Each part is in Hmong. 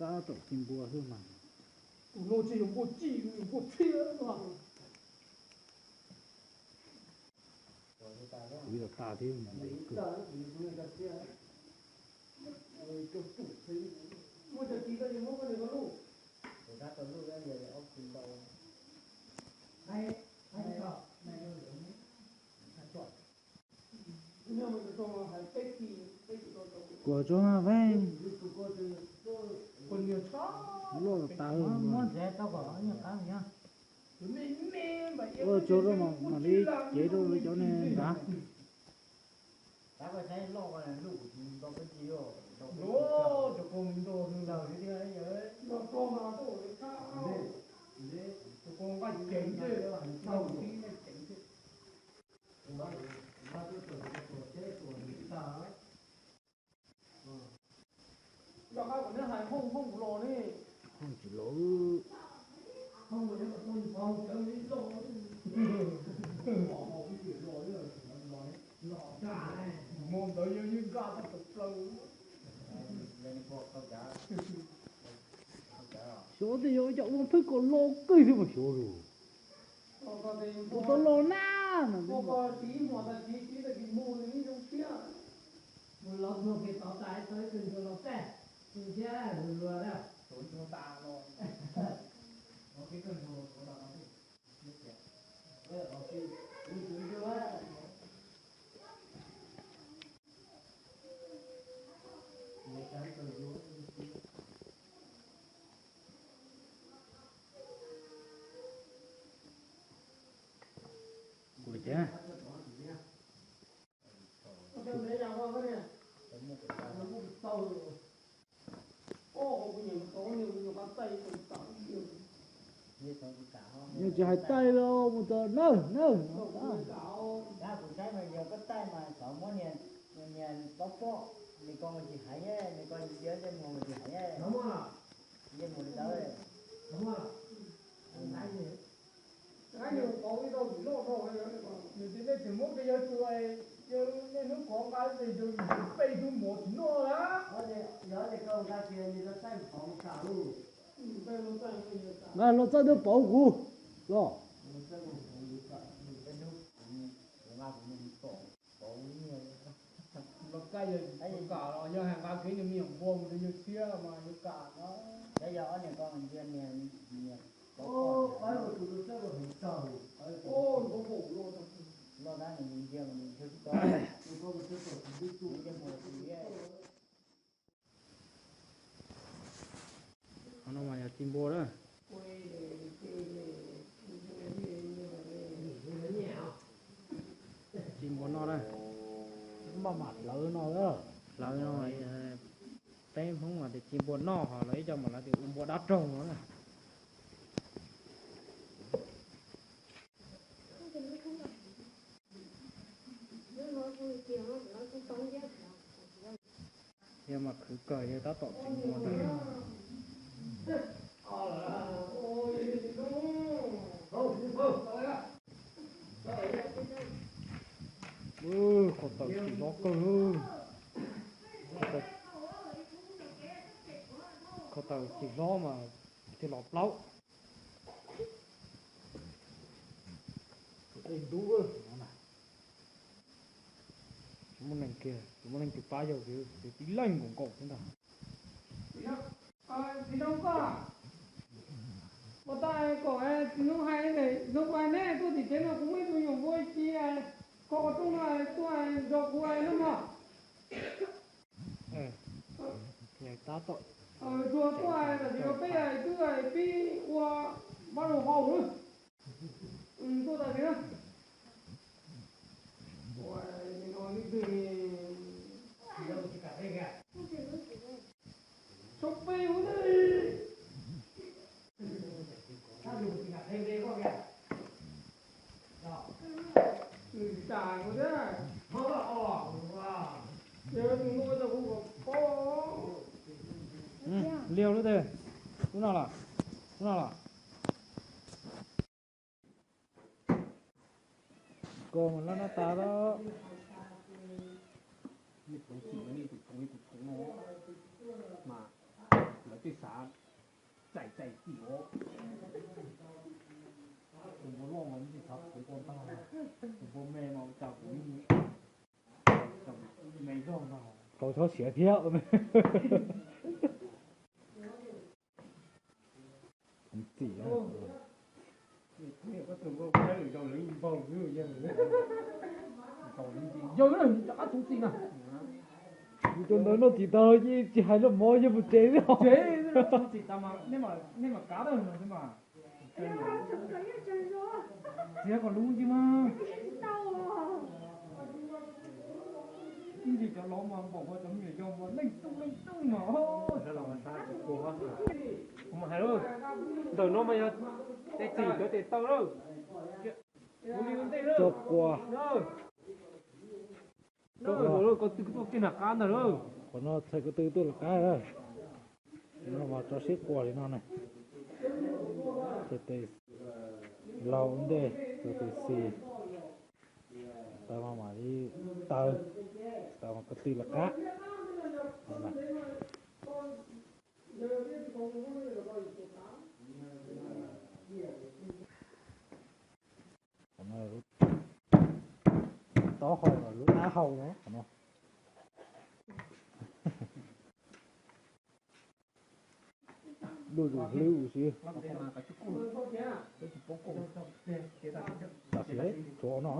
Tab tom ci npua xwb mas. Tus no tsis yog npua ci, npua txhiab no. Kuv yog tas thiab mas. Kuv tso ma veej. Loj tas. Ua tso rau mam li cev rau cov ne nrad. Nco qab kom neb hais hoob hoob kuv los ne. Hoob tsis los. Hmo ntawd yog yeej nkaj tau plaws. Xyov tej yog cov ua phwj kom los kawg thiab mas xyov lus. Ua tau los na. Mus los mus ke tod tas tau ib tug ntsuag los txaj, tus thiab tus ntsuag tas los. Kuv ces Yog tsis hais taij los mus txog nawb nawb. Kuv saib mas yog koj taij mas xyov muab niag, niag pob poj, nws ko tsis hais, nws ko ntiav ntsej muag tsis hais, ntsej muag li ntawd. Nws tias nej tseem muab pes yawg tus, yawg niaj hnub kov nqa ces yawg peb tug mov tsis noj na. Nqa los txawj tuaj pauv kuv los. Los kaj yawg kam los yawg hais nqa kev nws me nyuam npua mus rau yawg tshiab mas yawg kam no. Qhov no mas yog ci npua na. Ci npua noj na. Maj mam hlawv no, hlawv no. Peb Hmoob mas tias ci npua noj, ho lawv ib co mas lawv tias ua npua dab raug no na. Yog mas khwv kawg yog tab tom ci npua ntag. Qhov tawm tsis hlob kawg. Qhov tawm tsis hlob mas thiaj los plaub. Tus dej ntub no na. Tsis muaj neeg kiag, tsis muaj leej twg pab yawg, yawg tib leeg nkaus nkaus xwb ntag. Txiv Zoo koj, ua tau kom txiv Zoo hais, txiv Zoo hais neb tuaj tim tsev no kuv muaj ib tug nyuam npua ci, koj ua rooj no tuaj nrog kuv no mog. Tsuag tuaj tam sim no peb twb pib ua pab rau hau lawm. Tuaj tam sim no. Ua, no ib tug tsis kam peb kiag. Txhob peb ua na. Nws tsis tas ua thiab. Yog tus no cov kuv kom paub. Liaj lub twg? Lub no los? Lub no los? Koj mas laj nab tas lawm. Mas lawv Tej xav txais txais tim os. Tus npua loj mas tsis xav kuv ua ntag, tus npua me mas ua cas kuv me zog ntag. Tau chob siav thiab. Txim. Yog rau ntawd noj tsis tau, tsis hais lub mov, yog mus tsev tsis. Nej mam kav tau mas, txiav kom lub ntsis mas. Ib ntsis cov laus mas npaum ua cov me nyuam yau mas leej tuj leej tuj mas. Kuv mas hais lauj, ntawm no mas yog tes txim cov tes taw lauj. Kuv li ua ntej lauj. Cov quas. Ko tw tuaj kiag nram qab ntag lauj. Qhov no txhais ko tw tuaj lawv qab. No mas tso sib quas li no na. Tes laus ua ntej, tes xis taw mas mam li taw, taw mas ko tw lawv qab. Qhov no lub taub hau los lub ab hau no, qhov no. Luj zus hlwb ua si. Tam sim tshuav no.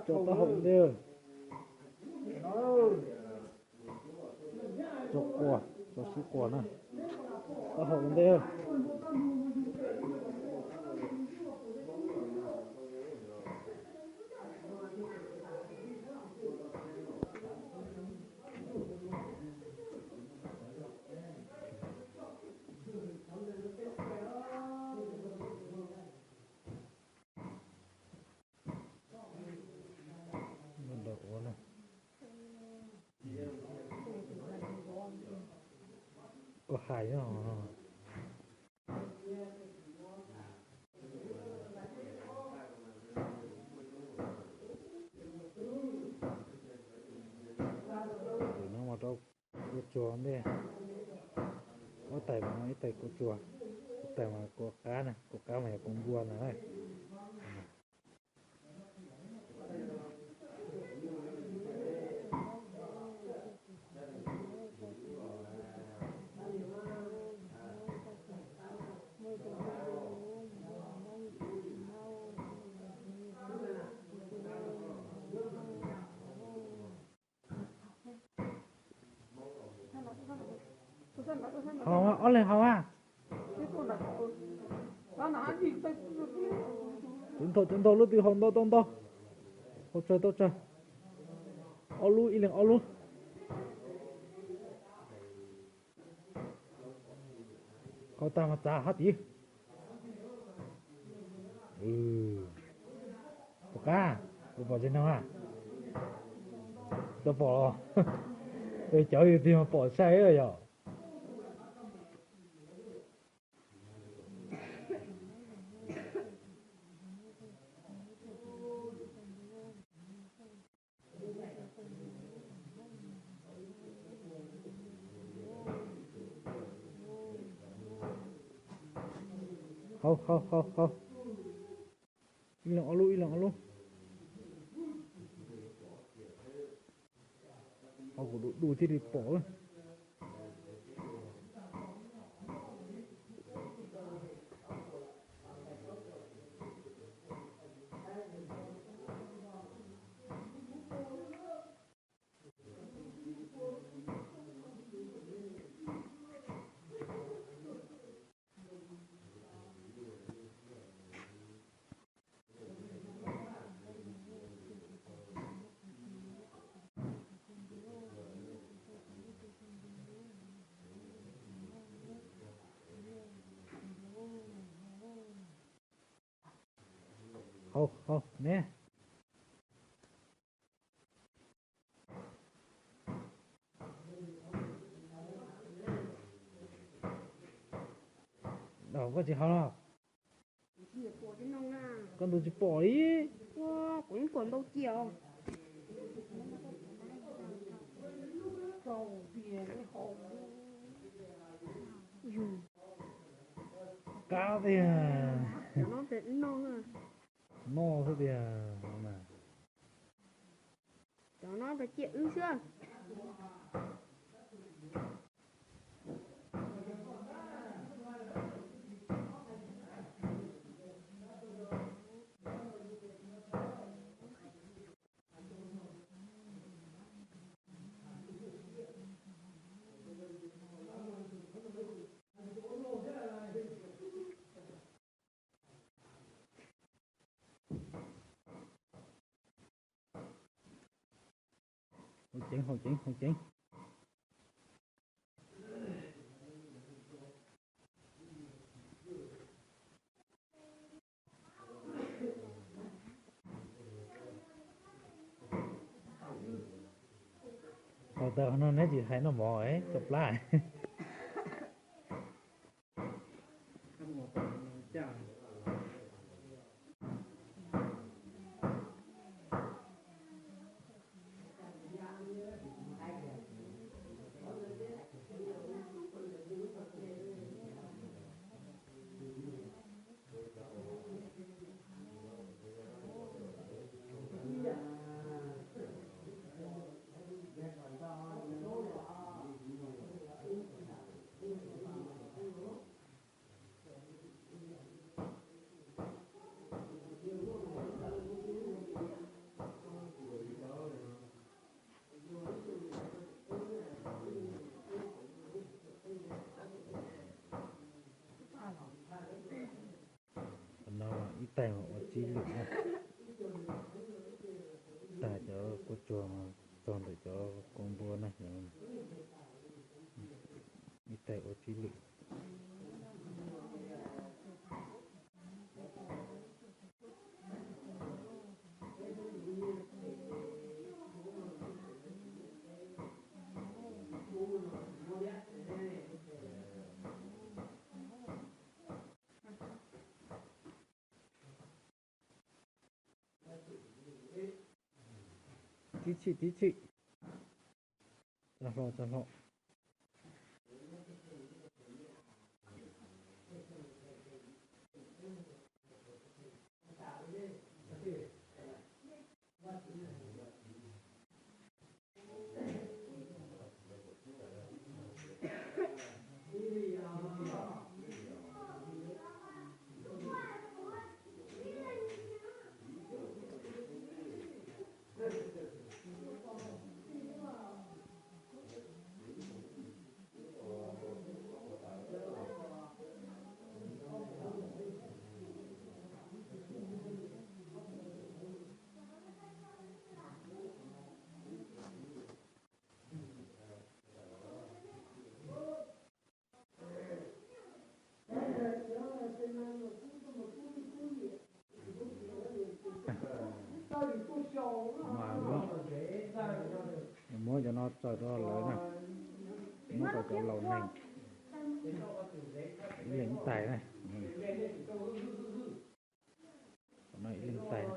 Cov taub hau ntej. Cov quas, cov sib quas na. Taub hau ntej. Koj hais no. Tus no mas rau kua tsuag ntej. Ob tais mas no, ib tais kua tsuag, ib tais mas kua qab na, kua qab mas yog kua npua ntag na. Haus, ob leeg haus a. Cov ntau, cov ntau, lub twg haus ntau tau ntau. Haus tsawg tau tsawg. Ob lub, ib leeg ob lub. Haus tag mas txav hab tid. Pom qab, kuv pom tsis noog a. Tau pom los, cov yus twg mas pom sai yom. Haus, haus, haus, haus. Ib leeg ob lub, ib leeg ob lub. Haus kom du du thiaj li pom. Haus, haus ne. Koj tsis haus los? Koj ntu tsis pom li. Kuv ib kuam ntau cia os. Kab tiag. Noj xwb tiag. Cov no rau ciaj wb xwb. Haus ceev, haus ceev, haus ceev. Haus tas qhov no neb tsis hais noj mov es tso plab. Qhov no ib taig ua tsib lwm na. Tag cov kua tsuag txog ntawm cov kua npua na, ib taig ua tsib lwm. Tib txhij tib txhij. Tso hlo, tso hlo. Muab cov no tso rau lawv na, muab rau cov laus neeg. Ib leeg ib tais na. Qhov no ib leeg ib tais.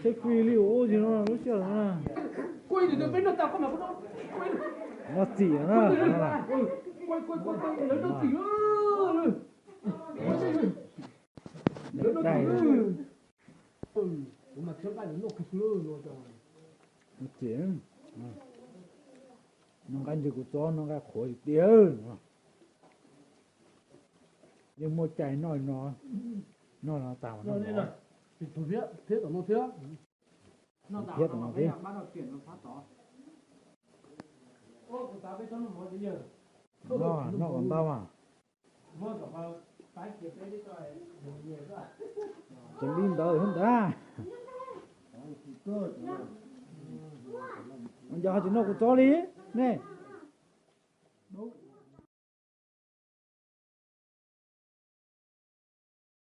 Saib fij li ua ub tsis no lub sij hawm no na. Noj txim na. Daig. Noj txim. Noj nqaij ntsis kuv txob, noj nqaij qhuav tiag. Yeej muaj cai noj no, noj no tas mas noj thiab tom no thiab. Thiab tom no thiab. Noj, noj kom ntau mas. Tseem li ntawd thiab ntag. Ua cas ho tsis noj kuv txob li ne?